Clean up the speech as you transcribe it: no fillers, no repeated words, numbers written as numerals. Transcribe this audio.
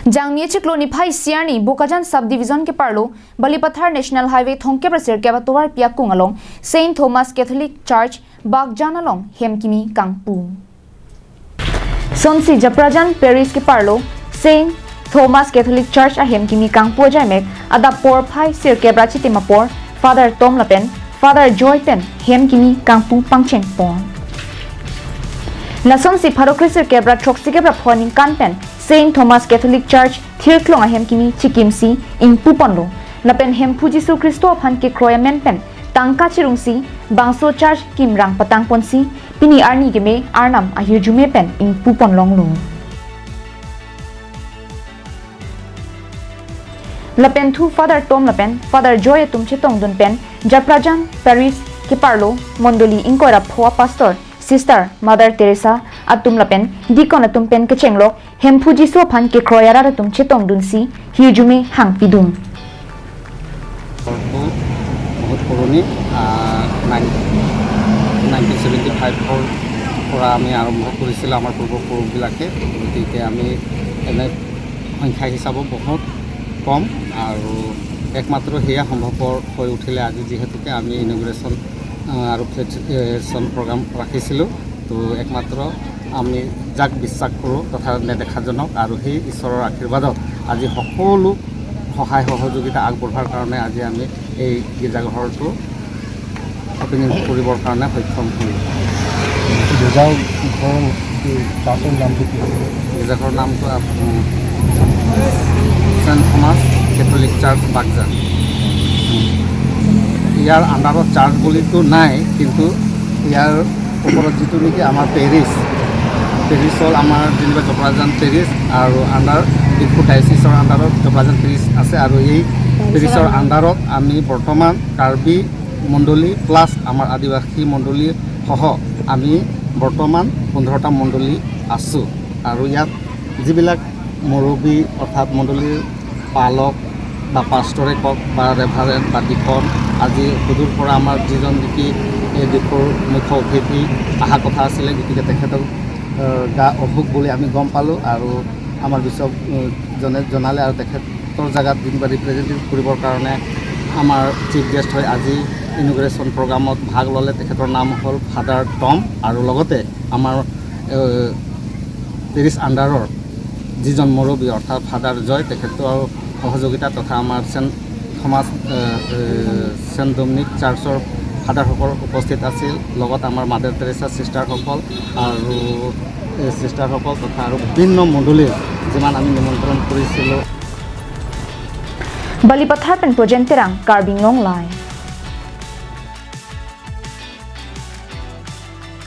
Jangmi chikloni phai siarni Bokajan sub division ke parlo Balipathar national highway thongke prasir ke batowar piak along Saint Thomas Catholic Church Bagjan along Hemkimi Kangpu. Sonsi Japrajan Paris ke parlo Saint Thomas Catholic Church a Hemkimi Kangpu jaimek ada por phai sir ke brachi timapor Father Tom Lapen Father Joy Pen Hemkimi Kangpu Pangcheng pon. Lason si Pharokrisir kebra troxi kebra phoning kanpen Saint Thomas Catholic Church Thirklong ahem kimi chikimsi in puponlo lapen hem Jisu Christo phan ke kroyamen pen tangka chirungsi bangso church kimrang patang ponsi pini arni geme arnam ahir jume pen in pupon longlu. Lapen thu Father Tom lapen Father Joy tumche tongdun pen Japrajan Paris Kiparlo Mondoli inkora phoa pastor Sister Mother Teresa atum lapen dikon atum pen kechenglok hemphu jisu phan ke kroyara atum chetong dun si hirjume hang pidum. বহুত পুৰণি 1975 পৰা আমি আৰম্ভ কৰিছিলোঁ আমাৰ পূৰ্বপুৰুষবিলাকে, গতিকে আমি এনে সংখ্যা হিচাপত বহুত কম আৰু একমাত্ৰ সেয়া সম্ভৱপৰ হৈ উঠিলে আজি, যিহেতুকে আমি ইনগ্ৰেশ্যন আৰু ফ্লেক্সন প্ৰগ্ৰাম ৰাখিছিলোঁ। তো একমাত্ৰ আমি যাক বিশ্বাস কৰোঁ তথা নেদেখাজনক আৰু সেই ঈশ্বৰৰ আশীৰ্বাদত আজি সকলো সহায় সহযোগিতা আগবঢ়োৱাৰ কাৰণে আজি আমি এই গীৰ্জাঘৰটো অপেনিং কৰিবৰ কাৰণে সক্ষম হ'লোঁ। গীৰ্জাঘৰৰ নামটো Saint Thomas Catholic Church Baghjan. ইয়াৰ আণ্ডাৰত চাৰ্চ বুলিতো নাই, কিন্তু ইয়াৰ ওপৰত যিটো নেকি আমাৰ পেৰিছ, পেৰিছ হ'ল আমাৰ যেনিবা জপৰাজান পেৰিছ আৰু আণ্ডাৰ ডিফু ডায়চিছৰ আণ্ডাৰত জপৰাজান পেৰিছ আছে আৰু এই পেৰিছৰ আণ্ডাৰত আমি বৰ্তমান কাৰ্বি মণ্ডলী প্লাছ আমাৰ আদিবাসী মণ্ডলী সহ আমি বৰ্তমান 15টা মণ্ডলী আছোঁ। আৰু ইয়াত যিবিলাক মুৰব্বী অৰ্থাৎ মণ্ডলীৰ পালক বা পাষ্টৰে কওক বা ৰেভাৰেণ্ট বা ডিকন, আজি সুদূৰ পৰা আমাৰ যিজন নেকি এই ডিফুৰ মুখ্য অতিথি অহা কথা আছিলে, গতিকে তেখেতক গা অসুখ বুলি আমি গম পালোঁ আৰু আমাৰ বিশ্বজনে জনালে আৰু তেখেতৰ জেগাত যেনিবা ৰিপ্ৰেজেণ্টেটিভ কৰিবৰ কাৰণে আমাৰ চিফ গেষ্ট হৈ আজি ইনগ্ৰেশ্যন প্ৰগ্ৰামত ভাগ ল'লে। তেখেতৰ নাম হ'ল ফাদাৰ টম আৰু লগতে আমাৰ পেৰিছ আণ্ডাৰৰ যিজন মুৰব্বী অৰ্থাৎ ফাদাৰ জয়, তেখেতৰ সহযোগিতা তথা আমাৰ চেণ্ট থমাছ চেণ্ট ডমিনিক চাৰ্চৰ ফাদাৰসকল উপস্থিত আছিল, লগত আমাৰ মাদাৰ টেৰেছা ছিষ্টাৰসকল আৰু ছিষ্টাৰসকল তথা আৰু বিভিন্ন মণ্ডলীৰ যিমান আমি নিমন্ত্ৰণ কৰিছিলোঁ। Balipathar pen project terang Karbi Anglong lai.